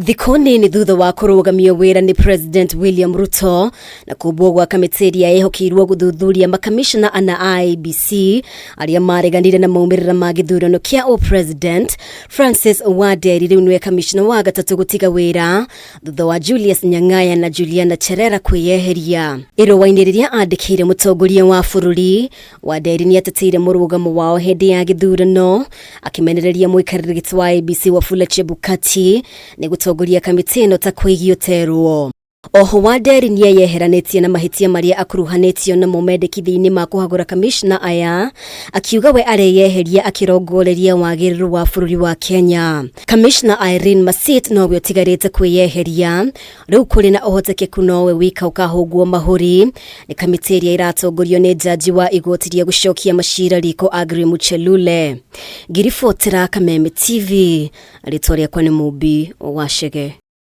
Thikũ nini thutha wa kũrũgamio wĩra nĩ President William Ruto na kũmbwo gwa kamĩtĩ ĩrĩa ĩhokeirwo gũthuthuria makamishna ana a IEBC arĩa mareganire na maumĩrĩra ma gĩthurano kĩa ũpresident, Francis Wanderi rĩu nĩwe kamishna wa gatatũ gũtiga wĩra thutha wa Julius Nyang'aya na Juliana Cherera kwĩyeheria. Irũa-inĩ rĩrĩa andĩkĩire mũtongoria wa bũrũri, Wanderi nĩ ateteire mũrũgamo wao hĩndĩ ya gĩthurano, akĩmenereria mũikarĩri gĩtĩ wa IEBC Wafula Chebukati nĩ gũtongoria kamĩtĩ ĩno ta kũigio terwo. Oho Wanderi nĩ eyeheranĩtie na mahĩtia marĩa akuruhanĩtio namo mendekithia-inĩ ma kũhagũra kamishna aya, akiuga we areyeheria akĩrongoreria wagĩrĩru wa bũrũri wa Kenya. Kamishna Irene Masit nowe ũtigarĩte kwĩyeheria. Rĩu kũrĩ na ũhotekeku nowe wika ũkahũngwo mahũri nĩ kamĩtĩ ĩrĩa ĩratongorio nĩ jaji wa igoti rĩa gũcokia macira riko Aggrey Muchelule. Ngiribotera Kameme TV, rĩtwa rĩakwa nĩ Mũmbi wa Chege.